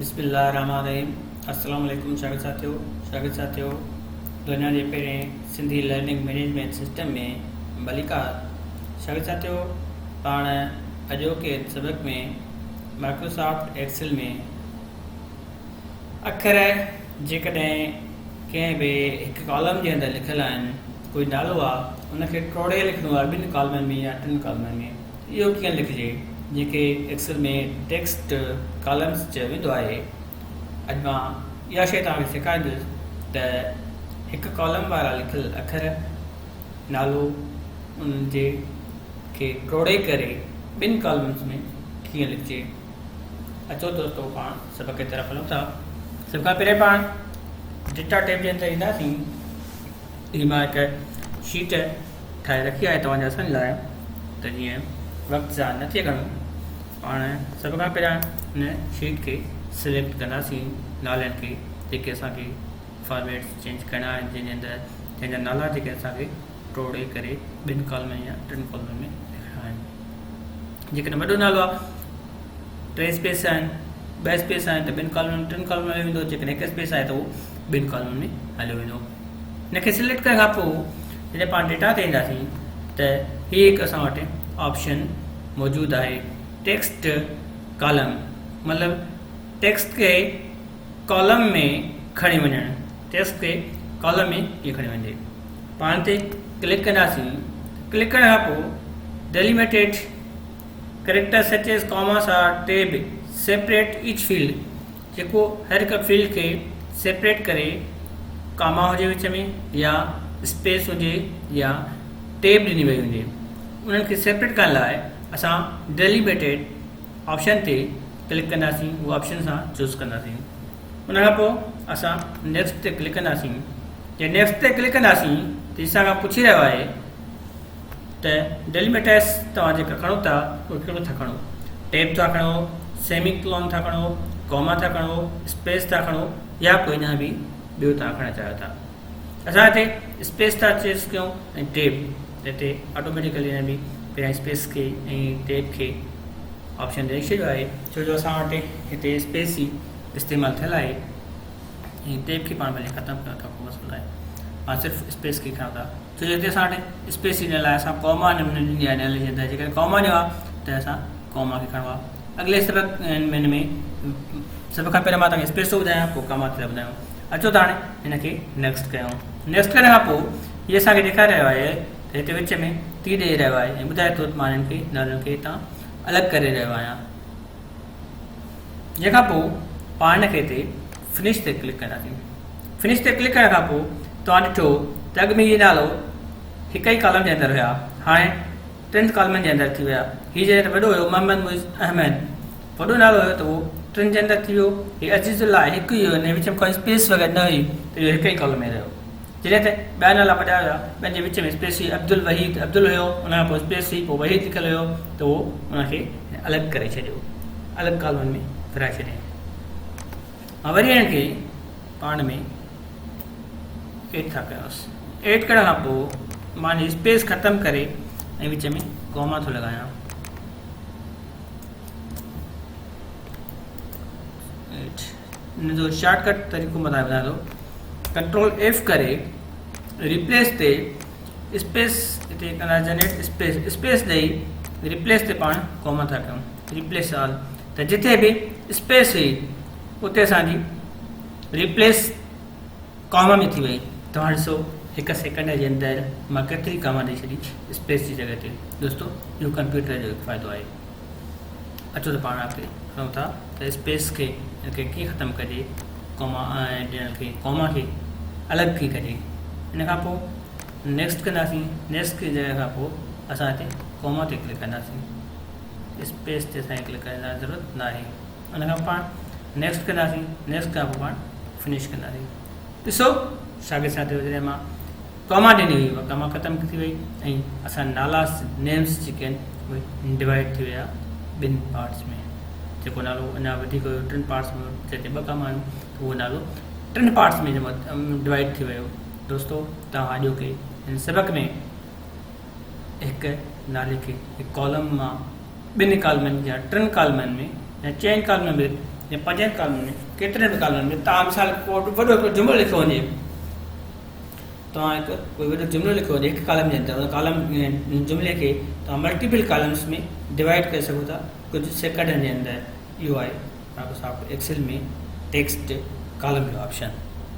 بسم الله الرحمٰن الرحيم السلام عليڪم شاگرد ساٿيو شاگرد ساٿيو دنيا جي پهرين سنڌي لرننگ مئنيجمينٽ سسٽم ۾ ڀليڪار شاگرد ساٿيو پاڻ اڄوڪي سبق ۾ مائڪروسافٽ ايڪسل ۾ اکر جيڪڏهن ڪنهن به هڪ ڪالم جي اندر لکيل آهن ڪوئي نالو آ ان کي ٽوڙي لکڻو آ ٻن ڪالمن ۾ يا ٽن ڪالمن ۾ اهو ڪيئن لکجي جنهن کي ايڪسل ۾ ٽيڪسٽ ڪالمس چيو ويندو آهي. اڄ مان اها شيء توهان کي سيکاريندس ته هڪ ڪالم وارا لکيل اکر، نالو، انهن جي کي ٽوڙي ڪري ٻن ڪالمس ۾ ڪيئن لکجي. اچو دوستو پاڻ سبق جي طرف هلون ٿا. سڀ کان پهرين پاڻ ڊيٽا ٽيب جي اندر اينداسين. هي مان هڪ شيٽ ٺاهي رکي آهي توهان جي آساني لاء ته جيئن وقت ضايع نه ٿئي گهڻو. پاڻ سڀ کان پهريان هن شيٽ کي سليڪٽ ڪنداسين نالن کي جيڪي اسان کي فارميٽس چينج ڪرڻا آهن جنهن جي اندر جنهن جا نالا جيڪي اسان کي ٽوڙي ڪري ٻن ڪالمن يا ٽن ڪالمن ۾ لکڻا آهن. جيڪڏهن وڏو نالو آهي ٽي اسپيس آهن ٻه اسپيس آهن ته ٻن ڪالمن ٽن ڪالمن ۾ هليو ويندو جيڪڏهن هڪ اسپيس آهي ته اهو ٻن ڪالمن ۾ هليو ويندو. هن کي سليڪٽ ڪرڻ کان پوء جڏهن پاڻ ڊيٽا تي اينداسين ته هي هڪ اسان وٽ آپشن موجود آهي ٽيڪسٽ ڪالم مطلب ٽيڪسٽ کي ڪالم ۾ کڻي وڃڻ ٽيڪسٽ کي ڪالم ۾ ڪيئن کڻي وڃجي پاڻ تي ڪلڪ ڪنداسين ڪلڪ ڪرڻ کان پوء delimited character such as commas or tab separate each field جيڪو هر هڪ فيلڊ کي سيپريٽ ڪري ڪاما هجي وچ ۾ يا اسپيس هجي يا ٽيب ڏني وئي هجي انهن کي سيپريٽ ڪرڻ لاء اسان ڊيليميٽيڊ آپشن تي ڪلڪ ڪنداسين اهو آپشن اسان چوز ڪنداسين ان کان پوء اسان نيڪسٽ تي ڪلڪ ڪنداسين جي نيڪسٽ تي ڪلڪ ڪنداسين ته اسان کان پڇي رهيو آهي ته ڊيليميٽرس توهان جيڪا کڻو ٿا اهو ڪهڙو ٿا کڻو ٽيب ٿا کڻو سيمي ڪلون ٿا کڻو ڪاما ٿا کڻو اسپيس ٿا کڻو يا ڪوئي نه به ٻيو ٿا کڻڻ چاهيو ٿا اسان هتي اسپيس ٿا چوز ڪيون ۽ ٽيب هتي آٽوميٽيڪلي هن به پهريان اسپيس کي ۽ ٽيب کي آپشن ڏئي ڇڏيو آهي ڇو جو اسان وٽ هتي اسپيس ئي استعمال ٿيل آهي ۽ ٽيب کي پاڻ ڀلي ختم ڪيون ٿا ڪو مسئلو ناهي پاڻ صرف اسپيس کي کڻون ٿا ڇو جو هتي اسان وٽ اسپيس ئي نه لاء اسان ڪوما نه ڏني آهي نالي جي اندر جيڪڏهن ڪوما ڏيو آ ته اسان ڪوما کي کڻو آ اڳلي سبق ۾ ۾ سڀ کان پهريان مان توهان کي اسپيس ٿو ٻڌايان پوء ڪاما ٿا ٻڌايون اچو ته هاڻي هن کي نيڪسٽ ڪيون نيڪسٽ ڪرڻ کان پوء هي اسان کي ڏيکاري رهيو آهي ته هتي وچ ۾ تير ڏئي رهيو آهي ۽ ٻڌائي ٿو ته مان هنن کي نالن کي هتان الڳ ڪري رهيو آهيان جنهن کان پوء پاڻ هن کي هتي فنش تي ڪلڪ ڪنداسين فنش تي ڪلڪ ڪرڻ کان پوء توهان ڏٺو ته اڳ ۾ هي نالو هڪ ئي ڪالم جي اندر هيا هاڻي ٽن ڪالمن جي اندر ٿي ويا هي جڏهن ته وڏو هيو محمد معز احمد وڏو نالو هيو ته اهو ٽن جي اندر ٿي ويو هي عزيز الله هڪ ئي هيو هن وچ ۾ ڪا اسپيس وغيره نه هئي ته اهو هڪ ئي ڪالم ۾ رهيو جڏهن ته ٻيا نالا وڏا هيا ٻين جي وچ ۾ اسپيس هئي عبدالوحيد عبدل هيو ان کان پوء اسپيس هئي پوء وحيد لکيل هيو ته اهو ان کي الڳ ڪري ڇڏيو الڳ ڪالمن ۾ ورهائي ڇڏيائين مان وري هن کي پاڻ ۾ ايڊ ٿا ڪيونس ايڊ ڪرڻ کان پوء مان اسپيس ختم ڪري ۽ وچ ۾ ڪوما ٿو لڳايان ان جو شارٽ ڪٽ طريقو مان ٻڌايان ٿو ڪنٽرول ايف ڪري ريپليس تي اسپيس هتي ڪندا جنريٽ اسپيس اسپيس ڏئي ريپليس تي پاڻ ڪوما ٿا ڪيون ريپليس آل ته جتي به اسپيس هئي اتي اسان جي ريپليس ڪاما ۾ ٿي وئي توهان ڏسو هڪ سيڪنڊ جي اندر مان ڪيتري ڪاما ڏئي ڇڏي اسپيس جي جڳهه تي دوستو اهو ڪمپيوٽر جو هڪ فائدو آهي اچو ته پاڻ اڳتي هلون ٿا ته اسپيس کي ان کي ڪيئن ختم ڪجي ڪاما ڏيڻ کي ڪاما کي الڳ ڪيئن ڪجي ان کان پوء نيڪسٽ ڪنداسين نيڪسٽ جي جڳهه کان پوء اسان هتي ڪاما تي ڪلڪ ڪنداسين اسپيس تي اسان کي ڪلڪ ڪرڻ جي ضرورت ناهي ان کان پاڻ نيڪسٽ ڪنداسين نيڪسٽ کان پوء پاڻ فنش ڪنداسين ڏسو شاگرد ساٿيو جڏهن مان ڪاما ڏني هئي اها ڪاما ختم ٿي وئي ۽ اسان نالا نيمس جيڪي آهن اهي ڊوائيڊ ٿي ويا ٻن پارٽس ۾ جيڪو نالو اڃا وڌيڪ هيو ٽن پارٽس ۾ جتي ٻه ڪاما آهن ته اهو نالو ٽن پارٽس ۾ ڊوائيڊ ٿي ويو دوستو توهان اڄوڪي هن سبق ۾ هڪ نالي کي هڪ ڪالم مان ٻن ڪالمن يا ٽن ڪالمن ۾ يا چئن ڪالمن ۾ يا پنجن ڪالمن ۾ ڪيترن به ڪالمن ۾ توهان مثال ڪو وڏو هڪڙو جملو لکيو وڃي توهان هڪ ڪوئي وڏو جملو لکيو وڃي هڪ ڪالم جي اندر ان ڪالم جملي کي توهان ملٽيپل ڪالمس ۾ ڊوائيڊ ڪري سگهو ٿا ڪجهه سيڪنڊن جي اندر. اهو آهي مائڪروسافٽ ايڪسل ۾ ٽيڪسٽ ڪالم جو آپشن.